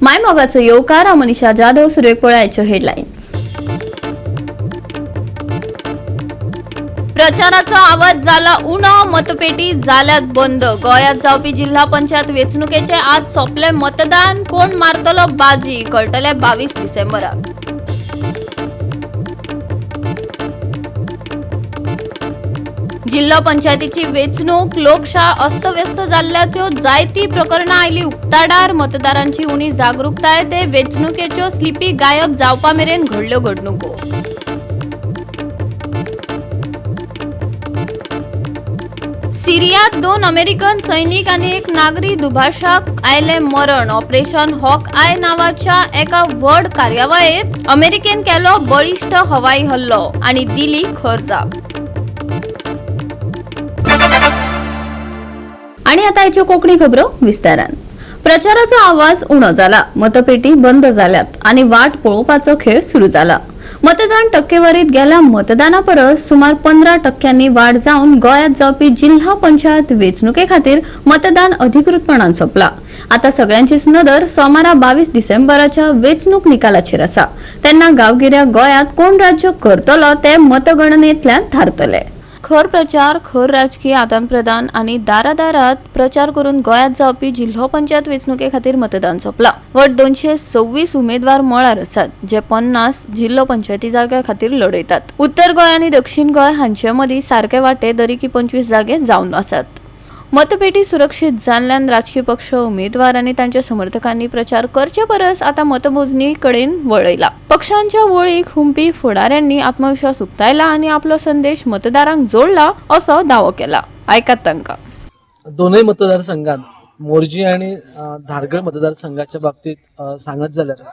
मायमोगाचो येवकार. हांव मनीषा जाधव. सुरवेक पळयाच्यो हेडलायन्स. प्रचाराचो आवाज जाला उणो, मतपेटी जाल्यात बंद. गोंयांत जावपी जिल्हा पंचायत वेंचणुकेचे आज सोंपले मतदान. कोण मारतलो बाजी कळटले 22 डिसेंबराक. जिल्हो पंचायतीची वेंचणूक लोकशाय अस्तव्यस्त जाल्ल्याच्यो जायती प्रकरणां आयली उक्ताडार. मतदारांची उणी जागृकताय ते वेंचणुकेच्यो स्लिपी गायब जावपा मेरेन घडल्यो घडणुको. सिरियात 2 अमेरिकन सैनिक आनी एक नागरी दुभाषाक आयले मरण. ऑपरेशन हॉक I नावाच्या एका व्हड कार्यावळीत अमेरिकेन केलो बळिश्ट हवाई हल्लो आनी दिली खर जाप. आनी आतां आयच्यो कोंकणी खबरो विस्तारान. प्रचाराचो आवाज उणो जाला, मतपेटी बंद जाल्यात आनी वाट पळोवपाचो खेळ सुरू जाला. मतदान टक्केवारीत गेल्या मतदाना परस सुमार 15 टक्क्यांनी वाड जावन गोंयांत जावपी जिल्हा पंचायत वेंचणुके खातीर मतदान अधिकृतपणान सोंपला. आता सगळ्यांचीच नदर सोमारा 22 डिसेंबराच्या वेंचणूक निकालाचेर आसा. तेन्ना गांवगिऱ्या गोंयांत कोण राज्य करतलो ते मतगणनेंतल्यान थारतले. खर प्रचार, खर राजकीय आदान प्रदान आनी दारादारात प्रचार करून गोंयांत जावपी जिल्हो पंचायत वेंचणुके खातीर मतदान सोंपलां. वट 226 उमेदवार मळार आसात, जे 50 जिल्हो पंचायती जाग्या खातीर लढयतात. उत्तर गोंय आनी दक्षिण गोंय हांचे मदीं सारके वांटे दरेकी 25 जागे जावन आसात. मतपेटी सुरक्षीत जाल्ल्यान राजकीय पक्ष, उमेदवार आनी तांच्या समर्थकांनी प्रचार करचे परस आतां मतमोजणी कडेन वळयला. पक्षांच्या वळीक हुंपी फुडाऱ्यांनी आत्मविश्वास उक्तायला आनी आपलो संदेश मतदारांक जोडला असो दावो केला. आयकात तांकां. दोनूय मतदारसंघात, मोरजी आणि धारगळ मतदारसंघाच्या बाबतीत सांगत जाल्यार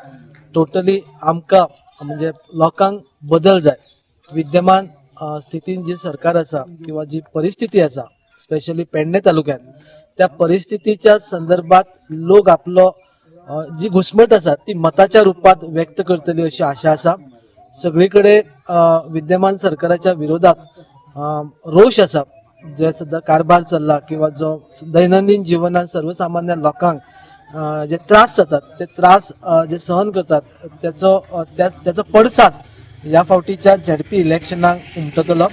टोटली आमकां म्हणजे लोकांक बदल जाय. विद्यमान स्थितीन जी सरकार आसा किंवा जी परिस्थिती आसा, स्पेशली पेडणे तालुक्यात, त्या परिस्थितीच्या संदर्भात लोक आपलो जी घुसमट आसा ती मताच्या रुपात व्यक्त करतली अशी आशा आसा. सगळी कडेन विद्यमान सरकाराच्या विरोधात रोश आसा. जे सध्या कारभार चल्ला किंवा जो दैनंदिन जिवनात सर्वसामान्य लोकांक जे त्रास जातात, ते त्रास जे सहन करतात, त्याचो पडसाद ह्या फावटीच्या झेडपी इलेक्शनाक उमटतलो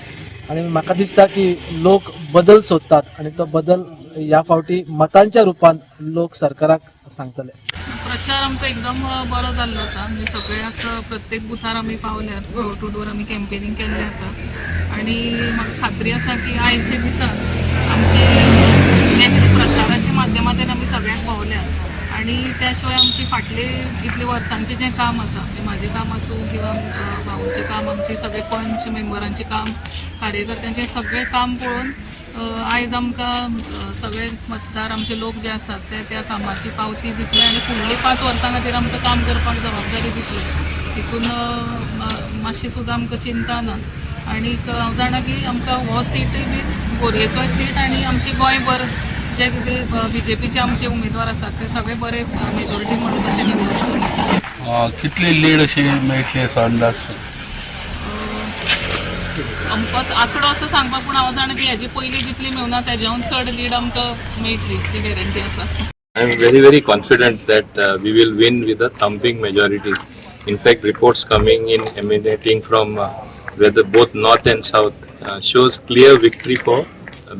आणि म्हाका दिसता की लोक बदल सोदतात आणि तो बदल ह्या फावटी मतांच्या रुपान लोक सरकाराक सांगतले. प्रचार आमचो एकदम बरो जाल्लो आसा. म्हणजे सगळ्याक, प्रत्येक बुथार आमी पावल्यात, डोर टू डोर आमी कॅम्पेनींग केल्लें आसा आनी म्हाका खात्री आसा की आयच्या दिसा आमचे जें कितें प्रचाराच्या माध्यमांतल्यान आमी सगळ्यांक पावल्यात आनी त्या शिवाय आमची फाटले इतले वर्सांचें जें काम आसा, म्हणजे म्हाजें काम आसूं किंवा भाऊचें काम, आमचे सगळे पंच मेंबरांचें काम, कार्यकर्त्यांचें सगळें काम पळोवन आयज आमकां सगळे मतदार, आमचे लोक जे आसात ते त्या कामाची पावती दितले आनी फुडली 5 वर्सां खातीर आमकां काम करपाक जबाबदारी दितले. हितून मातशी सुद्दां आमकां चिंता ना. आनीक हांव जाणा की आमकां हो सीटय बी बोरयेचोय सीट आनी आमची गोंयभर जे कितें बीजेपीचे आमचे उमेदवार आसात ते सगळे बरे मेजॉरिटी म्हणून तशें निवडून. कितली लीड अशी मेळटली असो अंदाज? अमकोच आंकडो असो सांगपाक, पूण हांव जाणा की हेजी पयलीं जितली मेळना तेज्याहून चड लीड आमकां मेळटली, ती गॅरंटी आसा. I am very, very confident that we will win with a thumping majority. In fact, reports coming in emanating from whether both north and south shows clear victory for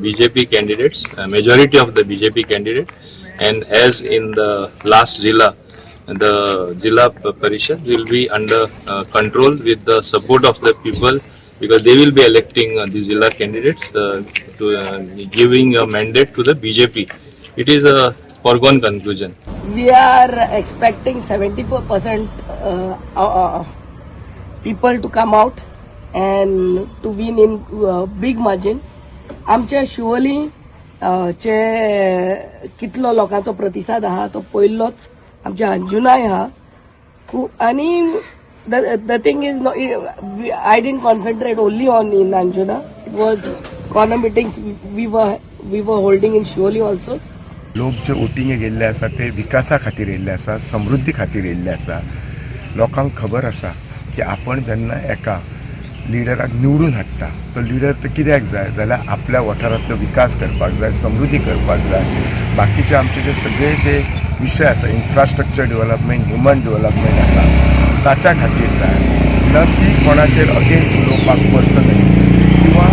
BJP candidates, majority of the BJP candidate, and as in the last Zilla, the Zilla Parishad will be under control with the support of the people because they will be electing the Zilla candidates to giving a mandate to the BJP. It is a foregone conclusion. We are expecting 74% people to come out and to win in big margin. आमच्या शिवोली चे कितलो लोकांचो प्रतिसाद आहा तो पयल्लोच. आमच्या अंजुनाय आहा खूब आनी the thing is, I didn't concentrate only on in Anjuna. It was corner meetings we were holding in Siolim also. लोक जे वोटिंगे गेल्ले आसा ते विकासा खातीर येयल्ले आसा, समृद्धी खातीर येयल्ले आसा. लोकांक खबर आसा की आपण जेन्ना एका लिडराक निवडून हाडटा, तो लिडर तो कित्याक जाय जाल्यार आपल्या वाठारांतलो विकास करपाक जाय, समृद्धी करपाक जाय. बाकीचे आमचे जे सगळे जे विशय आसा, इन्फ्रास्ट्रक्चर डेव्हलपमेंट, ह्युमन डेव्हलपमेंट आसा, ताच्या खातीर जाय, न की कोणाचेर अगेन्स्ट उलोवपाक पर्सनली. किंवा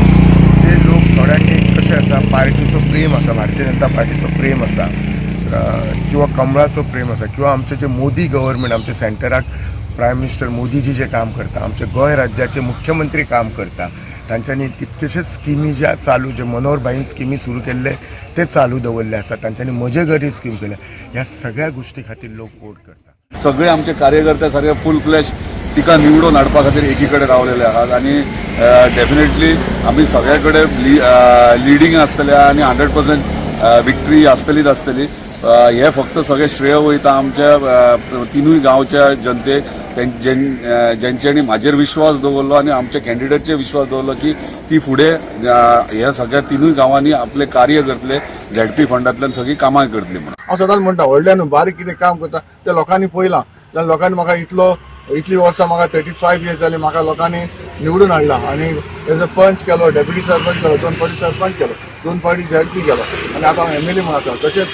जे लोक थोड्यांनी कशें आसा, पार्टीचो प्रेम आसा, भारतीय जनता पार्टीचो प्रेम आसा किंवा कमळाचो प्रेम आसा किंवा आमचे जे मोदी गव्हर्मेंट, आमचे सेंटराक प्रायम मिनिस्टर मोदीजी जे काम करता, आमचे गोंय राज्याचे मुख्यमंत्री काम करता, तांच्यांनी कितकेशेच स्किमी ज्या चालू, जे मनोहर भाईन स्किमी सुरू केल्ले ते चालू दवरले आसा, तांच्यांनी म्हजे घरी स्कीम केल्या, ह्या सगळ्या गोश्टी खातीर लोक वोट करता. सगळे आमचे कार्यकर्ते सारखे फूल फ्लॅश तिका निवडून हाडपा खातीर एकी कडेन रावलेले आहात आनी डेफिनेटली आमी सगळे कडेन लिडींग आसतले आनी 100% विक्ट्री आसतलीच आसतली. हे फक्त सगळे श्रेय वयता आमच्या तिनूय गांवच्या जनतेक, जेंच्यांनी म्हाजेर विश्वास दवरलो आनी आमच्या कॅन्डिडेटचेर विश्वास दवरलो की ती फुडें ह्या सगळ्या तिनूय गांवांनी आपलें कार्य करतले, झेडपी फंडांतल्यान सगळीं कामां करतली म्हणून. हांव सदांच म्हणटा, व्हडल्यान न्हू, बारीक कितें काम करता तें लोकांनी पळयलां जाल्यार लोकांनी म्हाका इतली वर्सां, म्हाका 35 इयर्स जाली, म्हाका लोकांनी निवडून हाडला आनी एज अ पंच केलो, डेप्युटी सरपंच केलो, दोन फावटी सरपंच केलो, दोन फावटी झेडपी केलो आनी आतां हांव एमएलए म्हूण आसा. तशेंच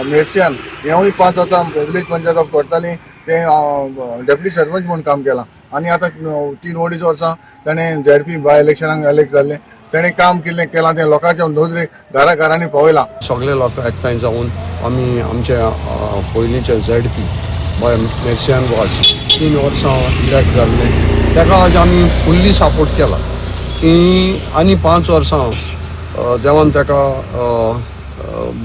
मेरश्यान हेंवूय 5 वर्सां विलेज पंचायत ऑफ करताली, तें डेप्युटी सरपंच म्हूण काम केलां आनी आतां 3-2.5 वर्सां ताणें झेडपी बाय इलेक्शनाक एलेक्ट जाल्लें, ताणें काम कितें केलां तें लोकांच्या नदरेक घरा घरांनी पावयलां. सगळे लोक एकठांय जावन आमी आमच्या पयलींचे झेडपी बाय मेर्सियान वाज 3 वर्सां इलेक्ट जाल्ले, ताका आज आमी फुल्ली सपोर्ट केला की आनी 5 वर्सां देवान ताका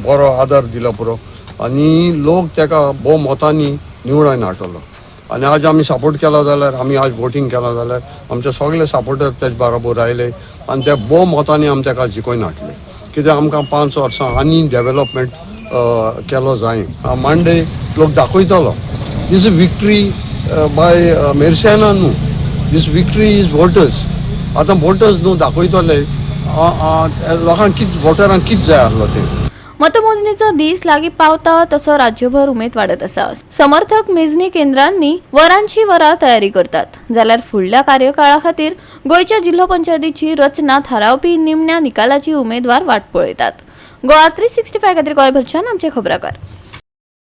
बरो आदार दिला पुरो आनी लोक ताका भोव मतांनी निवडून हाडटलो. आनी आज आमी सपोर्ट केला जाल्यार, आमी आज वोटींग केलां जाल्यार, आमचे सगळे सपोर्टर तेज बरोबर आयले आनी ते भोव मतांनी आमी ताका जिखोवन हाडले, कित्याक आमकां 5 वर्सां आनी डेवलपमेंट केलो जाय. मांडे लोक दाखयतलो, this victory bye मेरसियाना न्हू, this victory is voters. आतां वोटर्स न्हू दाखयतले लोकांक कित, वोटरांक कित जाय आसलो तें. मतमोजणीचो दीस लागीं पावता तसो राज्यभर उमेद वाडत आसा. समर्थक मेजणी केंद्रांनी वरांची वरां तयारी करतात, जाल्यार फुडल्या कार्यकाळा खातीर गोंयच्या जिल्हो पंचायतीची रचना थारावपी निमण्या निकालाची उमेदवार वाट पळयतात. गोवा 365 खातीर गोंयभरच्यान आमचे खबराकार.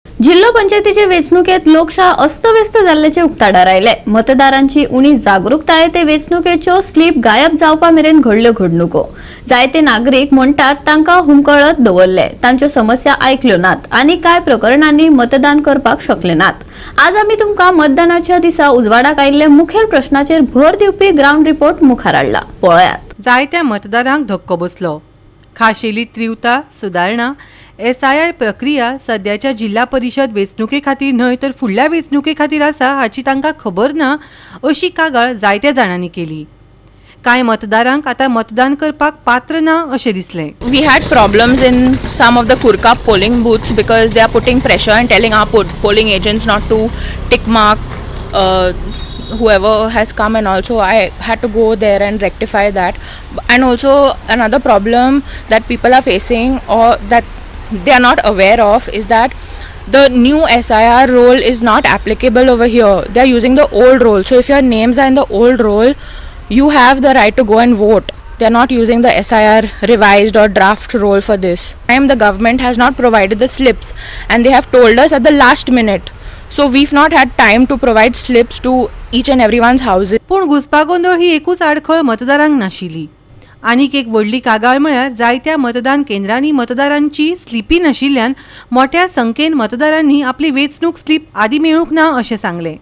जिल्हो पंचायतीचे वेंचणुकेत लोकशाय अस्तव्यस्त जाल्ल्याचे उक्ताडार आयले. मतदारांची उणी जागृकताय ते वेंचणुकेच्यो स्लीप गायब जावपा मेरेन घडल्यो घडणुको. जायते नागरीक म्हणटात, तांकां हुमकळत दवरले, तांच्यो समस्या आयकल्यो नात आनी कांय प्रकरणांनी मतदान करपाक शकले नात. आज आमी तुमकां मतदानाच्या दिसा उजवाडाक आयिल्ले मुखेल प्रश्नाचेर भर दिवपी ग्रावंड रिपोर्ट मुखार हाडला, पळयात. जायत्या मतदारांक धक्को बसलो. खाशेली त्रिवता सुदारणा एसआयआर प्रक्रिया सद्याच्या जिल्हा परिशद वेंचणुके खातीर न्हय तर फुडल्या वेंचणुके खातीर आसा हाची तांकां खबर ना अशी कागाळ जायत्या जाणांनी केली. कांय मतदारांक आतां मतदान करपाक पात्र ना अशें दिसलें. We had problems in some of the Curca polling booths because they are putting pressure and telling our polling agents not to tick mark whoever has come, and also I had to go there and rectify that. And also another problem that people are facing or that they are not aware of is that the new SIR roll is not applicable over here. They are using the old roll. So if your names are in the old roll, you have the right to go and vote. They are not using the SIR revised or draft roll for this. Time the government has not provided the slips and they have told us at the last minute. So we've not had time to provide slips to each and everyone's houses. पूण घुस्पागोंदळ ही एकूच आडखळ मतदारांक नाशिल्ली. आनीक एक व्हडली कागाळ म्हळ्यार जायत्या मतदान केंद्रांनी मतदारांची स्लिपी नाशिल्ल्यान मोठ्या संख्येन मतदारांनी आपली वेंचणूक स्लीप आदी मेळूंक ना अशें सांगलें.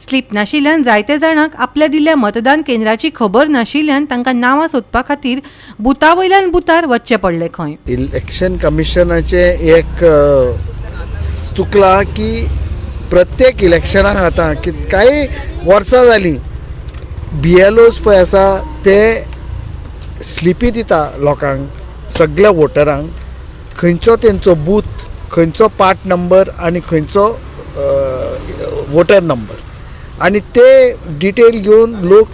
स्लीप नाशिल्ल्यान जायत्या जाणांक आपल्या दिल्ल्या मतदान केंद्राची खबर नाशिल्ल्यान तांकां नांवां सोदपा खातीर बुथा वयल्यान बुथार वचचें पडलें खंय. इलेक्शन कमिशनाचें एक चुकलां की प्रत्येक इलेक्शनाक आतां की कांय वर्सां जालीं, बीएलओस पळय आसा ते स्लिपी दिता लोकांक, सगल्या वोटरांक, खंयचो तेंचो बूथ, खंयचो पार्ट नंबर आनी खंयचो वोटर नंबर, आनी ते डिटेल घेवन लोक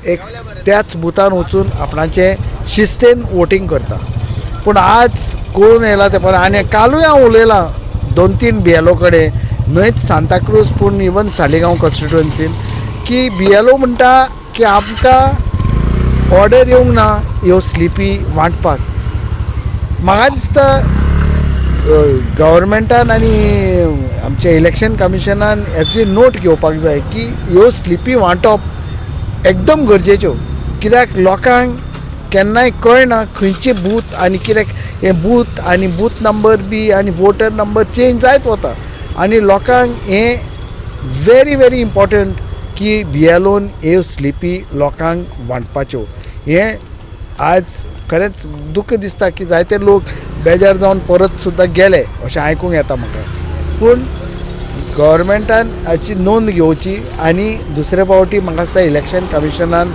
एक त्याच बुथान वचून आपणाचें शिस्तेन वोटींग करता. पूण आज कळून येयला तें पण आनी कालूय हांव उलयलां दोन तीन बीएलओ कडेन, न्हयच सांताक्रूज पूण इवन सालिगांव कॉन्स्टिट्युएन्सीन, की बीएलओ म्हणटा की आमकां ऑर्डर येवंक ना ह्यो स्लिपी वांटपाक. म्हाका दिसता गव्हर्मेंटान आनी आमच्या इलेक्शन कमिशनान हेची नोट घेवपाक जाय की ह्यो स्लिपी वांटप एकदम गरजेच्यो, कित्याक लोकांक केन्नाय कळना खंयचे बूथ आनी कित्याक हे बूथ आनी बूथ नंबर बी आनी वोटर नंबर चेंज जायत वता आनी लोकांक हें व्हेरी व्हेरी इम्पॉर्टंट की BLOन ह्यो स्लिपी लोकांक वांटपाच्यो. हें आज खरेंच दुख्ख दिसता की जायते लोक बेजार जावन परत सुद्दां गेले अशें आयकूंक येता म्हाका, पूण गव्हर्मेंटान हाची नोंद घेवची आनी दुसरे फावटी म्हाका दिसता इलेक्शन कमिशनान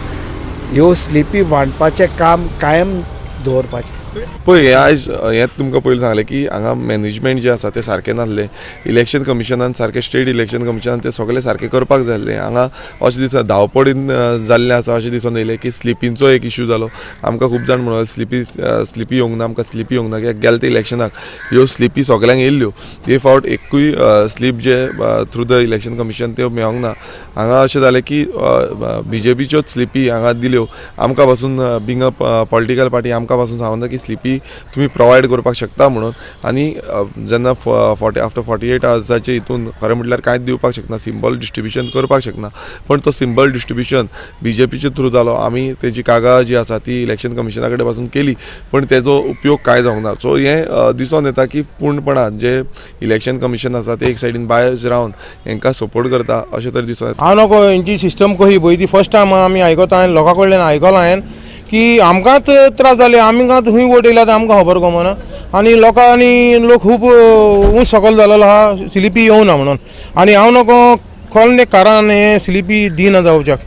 ह्यो स्लिपी वांटपाचें काम कायम दवरपाचें. पळय हें आयज हें तुमकां पयलीं सांगलें की हांगा मॅनेजमेंट जें आसा तें सारकें नासलें. इलेक्शन कमिशनान सारकें स्टेट इलेक्शन कमिशनान तें सगळें सारकें करपाक जाय आसलें. हांगा अशें दिसता धांवपळीन जाल्लें आसा अशें दिसून येयलें की स्लिपींचो एक इशू जालो. आमकां खूब जाण म्हणून स्लिपी येवंक ना, आमकां स्लिपी येवंक ना, कित्याक गेले ते इलेक्शनाक ह्यो स्लिपी सगळ्यांक येयल्ल्यो. हे फावट एकूय slip J through the election commission त्यो मेळोंक ना. हांगा अशें जालें की BJPच्योच स्लिपी हांगा दिल्यो. आमकां पासून बींग अ पॉलिटिकल पार्टी आमकां पासून सांगूंक ना की स्लिपी तुमी प्रोवायड करपाक शकता म्हणून. आनी जेन्ना आफ्टर 48 आवर्साचे हितून खरें म्हटल्यार कांयच दिवपाक शकना, सिंबल डिस्ट्रिब्युशन करपाक शकना, पण तो सिंबल डिस्ट्रिब्युशन BJPचे थ्रू जालो. आमी तेजी कागाळ जी आसा ती इलेक्शन कमिशना कडेन पासून केली, पण तेजो उपयोग कांय जावंक ना. सो हें दिसून येता की पूर्णपणान जे इलेक्शन कमिशन आसा ते एक सायडीन बायस रावन हेंकां सपोर्ट करता अशें तरी दिसून येता. हांव नको हेंची सिस्टम कशी पळय ती फर्स्ट टायम आमी आयकता, लोकां कडल्यान आयकलां हांवें की आमकांच त्रास जाले, आमकां खंय वोट येयला ते आमकां खबर गमना आनी लोकांनी लोक खूब ऊंच सकयल जालेलो आहा स्लिपी येवना म्हणून. आनी हांव नको कोण कारण हें स्लिपी दिना जावच्याक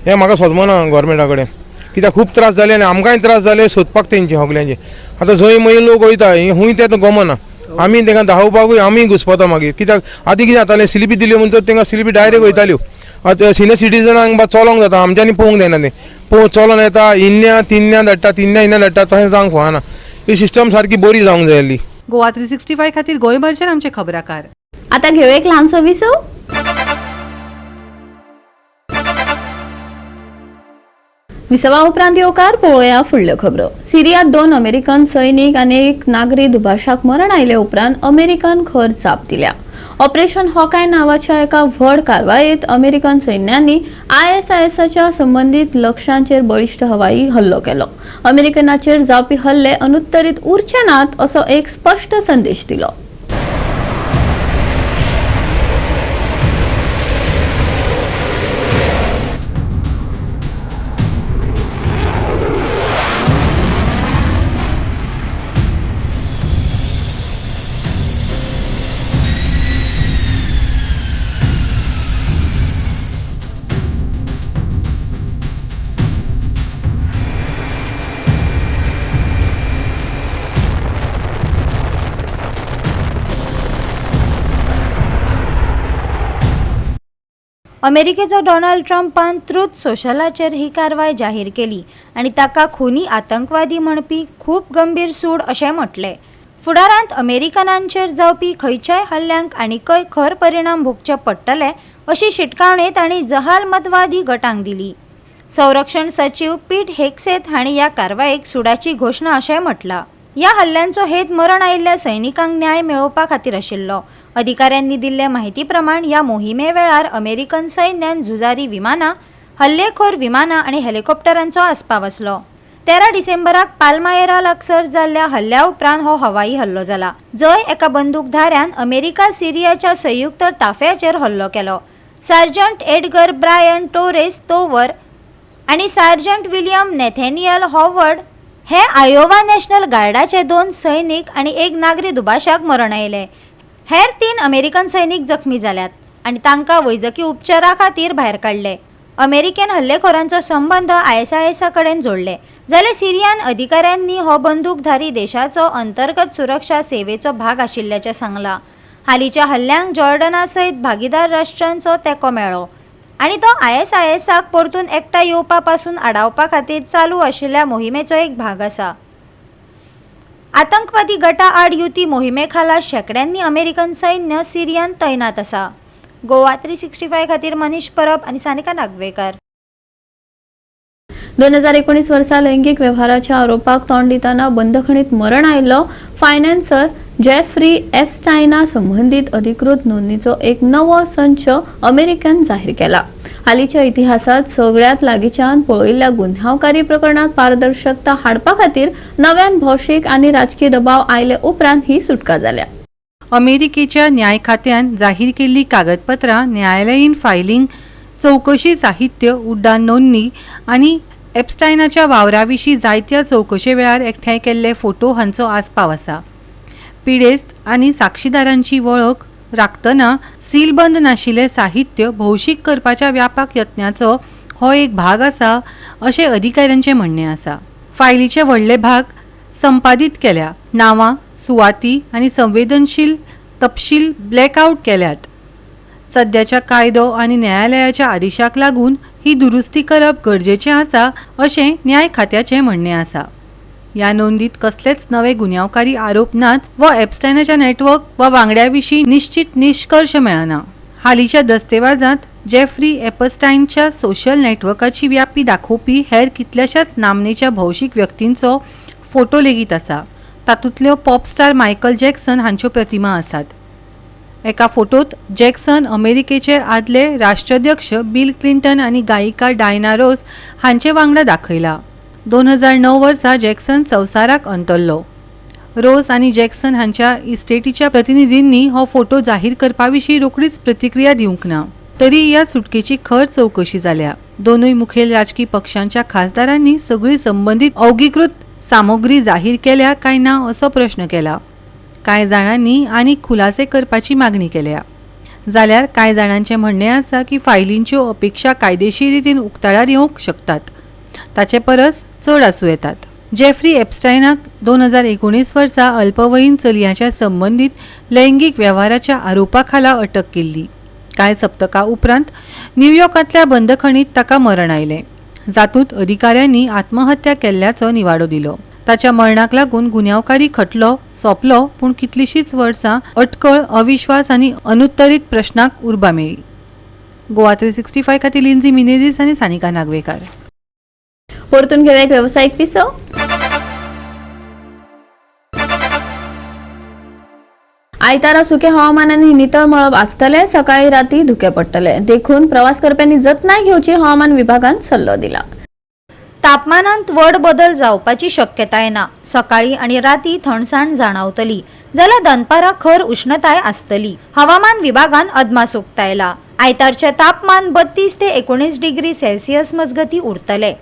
हें म्हाका सजमना गव्हर्मेंटा कडेन, कित्याक खूब त्रास जाले आनी आमकांय त्रास जाले सोदपाक तेंचे सगल्यांचे. आतां जंय मय लोक वयता खूंय ते गमना, आमी तांकां दाखोवपाकूय आमी घुसपता मागीर, कित्याक आदीं कितें जातालें स्लिपी दिल्यो म्हणटच तांकां स्लिपी डायरेक्ट वयताल्यो. आतां सिनियर सिटीजनांक बा चलोंक जाता, आमच्यांनी पळोवंक जायना तें पळोवंक चलोन येता, इन्न्या तिन्न्या धाडटा, तिन्न्या इन्न्या धाडटा, तशें जावंक फावना. ही सिस्टम सारकी बरी जावंक जाय आसली. गोवा 365 खातीर गोंयभरच्यान आमचे खबराकार. आतां घेवया एक ल्हानसो विसव. विसवा उपरांत येवकार पळोवया फुडल्यो खबरो. सिरियात 2 अमेरिकन सैनिक आनी एक नागरी दुभाषाक मरण आयले उपरांत अमेरिकन खर जाप दिल्या. ऑपरेशन हॉकाय नावाच्या एका व्हड कारवायेत अमेरिकन सैन्यांनी ISISच्या संबंदीत लक्ष्यांचेर बळिश्ट हवाई हल्लो केलो. अमेरिकनाचेर जावपी हल्ले अनुत्तरीत उरचे नात असो एक स्पश्ट संदेश दिलो. अमेरिकेचो डोनाल्ड ट्रंपान ट्रुथ सोशलाचेर ही कारवाय जाहीर केली आनी ताका खुनी आतंकवादी म्हणपी खूब गंभीर सूड अशें म्हटलें. फुडारांत अमेरिकनांचेर जावपी खंयच्याय हल्ल्यांक आनीकय खर परिणाम भोगचे पडटले अशी शिटकावणी तांणी जहालमतवादी गटांक दिली. संरक्षण सचीव पीट हेगसेथ हांणी ह्या कारवायेक सुडाची घोशणा अशें म्हटलां. ह्या हल्ल्यांचो हेत मरण आयिल्ल्या सैनिकांक न्याय मेळोवपा खातीर आशिल्लो. अधिकाऱ्यांनी दिल्ले माहिती प्रमाण ह्या मोहिमे वेळार अमेरिकन सैन्यान झुजारी विमानां, हल्लेखोर विमानां आनी हेलिकॉप्टरांचो आस्पाव आसलो. 13 डिसेंबराक पाल्मायरा लागसर जाल्ल्या हल्ल्या उपरांत हो हवाई हल्लो जाला, जंय एका बंदूकधाऱ्यान अमेरिका सिरियाच्या संयुक्त ताफ्याचेर हल्लो केलो. सार्जंट एडगर ब्रायन टोरेस तोवर आनी सार्जंट विलियम नॅथेनियल हॉवर्ड हे आयोवा नॅशनल गार्डाचे 2 सैनिक आनी एक नागरी दुभाषाक मरण आयलें. हेर 3 अमेरिकन सैनिक जखमी जाल्यात आनी तांकां वैजकी उपचारा खातीर भायर काडले. अमेरिकन हल्लेखोरांचो संबंद ISISा कडेन जोडले जाल्यार सिरियन अधिकाऱ्यांनी हो बंदूकधारी देशाचो अंतर्गत सुरक्षा सेवेचो भाग आशिल्ल्याचें सांगलां. हालींच्या हल्ल्यांक जॉर्डना सयत भागीदार राष्ट्रांचो तेंको मेळ्ळो आनी तो ISISाक परतून एकठांय येवपा पासून आडावपा खातीर चालू आशिल्ल्या मोहिमेचो एक भाग आसा. आतंकवादी गटा आड युती मोहिमे खाला शेंकड्यांनी अमेरिकन सैन्य सिरियान तैनात आसा. गोवा 365 खातीर मनीष परब आनी सानिका नागवेकर. 2019 वर्सा लैंगिक व्यवहाराच्या आरोपाक तोंड दितना बंदखणीत मरण आयिल्लो फायनान्सर जेफ्री एफस्टायना संबंदीत अधिकृत नोंदणीचो एक नवो संच अमेरिकेन जाहीर केला. हालींच्या इतिहासात सगळ्यात लागींच्यान पळयिल्ल्या गुन्यांवकारी प्रकरणात पारदर्शकता हाडपा खातीर नव्यान भौशीक आनी राजकीय दबाव आयले उपरांत ही सुटका जाल्या. अमेरिकेच्या न्याय खात्यान जाहीर केल्ली कागदपत्रां, न्यायालयीन फायलिंग, चवकशी साहित्य, उड्डाण नोंदणी आनी एपस्टायनाच्या वावरा विशीं जायत्या चवकशे वेळार एकठांय केल्ले फोटो हांचो आस्पाव आसा. पिडेस्त आनी साक्षीदारांची वळख राखतना सीलबंद नाशिल्लें साहित्य भौशीक करपाच्या व्यापक यत्नाचो हो एक भाग आसा अशें अधिकाऱ्यांचें म्हणणें आसा. फायलीचे व्हडले भाग संपादीत केल्या, नांवां, सुवाती आनी संवेदनशील तपशील ब्लॅकआवट केल्यात. सद्याच्या कायदो आनी न्यायालयाच्या आदेशाक लागून ही दुरुस्ती करप गरजेचें आसा अशें न्याय खात्याचें म्हणणें आसा. ह्या नोंदीत कसलेच नवे गुन्यांवकारी आरोप नात वा एपस्टायनाच्या नेटवर्क वा वांगड्या विशीं निश्चित निश्कर्श मेळना. हालींच्या दस्तेवाजांत जेफ्री एपस्टायनच्या सोशल नेटवर्काची व्याप्ती दाखोवपी हेर कितल्याशाच नामनेच्या भौशीक व्यक्तींचो फोटो लेगीत आसा. तातूंतल्यो पॉप स्टार मायकल जॅक्सन हांच्यो प्रतिमा आसात. एका फोटोत जॅक्सन अमेरिकेचे आदले राष्ट्राध्यक्ष बिल क्लिंटन आनी गायिका डायना रोस हांचे वांगडा दाखयला. 2009 वर्सा जॅक्सन संवसाराक अंतरलो. रोस आनी जॅक्सन हांच्या इस्टेटीच्या प्रतिनिधींनी हो फोटो जाहीर करपा विशीं रोखडीच प्रतिक्रिया दिवंक ना. तरी ह्या सुटकेची खर चवकशी जाल्या. दोनूय मुखेल राजकी पक्षांच्या खासदारांनी सगळी संबंदीत अवगीकृत सामुग्री जाहीर केल्या काय ना असो प्रश्न केला. कांय जाणांनी आनी खुलासे करपाची मागणी केल्या, जाल्यार कांय जाणांचें म्हणणें आसा की फायलींच्यो अपेक्षा कायदेशीर रितीन उक्ताडार येवंक शकतात ताचे परस चड आसूं येतात. जेफ्री एपस्टायनाक 2019 वर्सा अल्पवयीन चलयांच्या संबंदीत लैंगीक वेव्हाराच्या आरोपा खाला अटक केल्ली. कांय सप्तकां उपरांत न्यूयॉर्कांतल्या बंदखणीत ताका मरण आयलें, जातूंत अधिकाऱ्यांनी आत्महत्या केल्ल्याचो निवाडो दिलो. ताच्या मरणाक लागून गुन्यांवकारी खटलो सोंपलो, पूण कितलींशींच वर्सां अटकळ, अविश्वास आनी अनुत्तरीत प्रश्नाक उर्बा मेळ्ळी. गोवा 365 खातीर लिंझी मिनेझीस आनी सानिका नागवेकार. परतून घेवया एक वेवसायीक पिसो. आयतारा सुके हवामान आनी नितळ मळब आसतले. सकाळी राती धुके पडटले, देखून प्रवास करप्यांनी जतनाय घेवची हवामान विभागान सल्लो दिला. तापमानांत व्हड बदल जावपाची शक्यताय ना. सकाळी आनी राती थंडसाण जाणवतली जाल्यार दनपारां खर उष्णताय आसतली. हवामान विभागान अदमास उक्तायला. आयतारचें तापमान 32 ते 19 डिग्री सेल्सियस मजगती उरतले.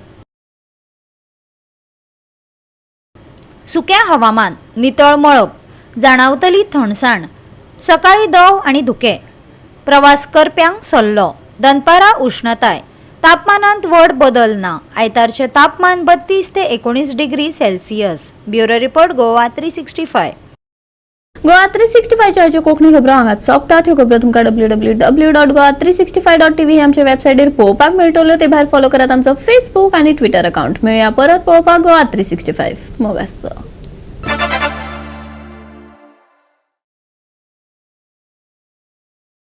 सुकें हवामान, नितळ मळब, जाणवतली थंडसाण, सकाळी दव आनी धुकें. प्रवास करप्यांक सल्लो. दनपारां उष्णताय, तापमानांत व्हड बदल ना. आयतारचें तापमान 32 ते 19 degree Celsius. Bureau report, Goa 365. Goa 365च्यो Konkani खबरो हांगाच सोंपतात. ह्यो खबरो तुमकां www.goa365.tv हे आमच्या वेबसायटीर पळोवपाक मेळटल्यो. ते भायर फॉलो करात आमचो फेसबूक आनी ट्विटर अकाउंट. मेळया परत पळोवपाक गोवा 365. मोग आसचो.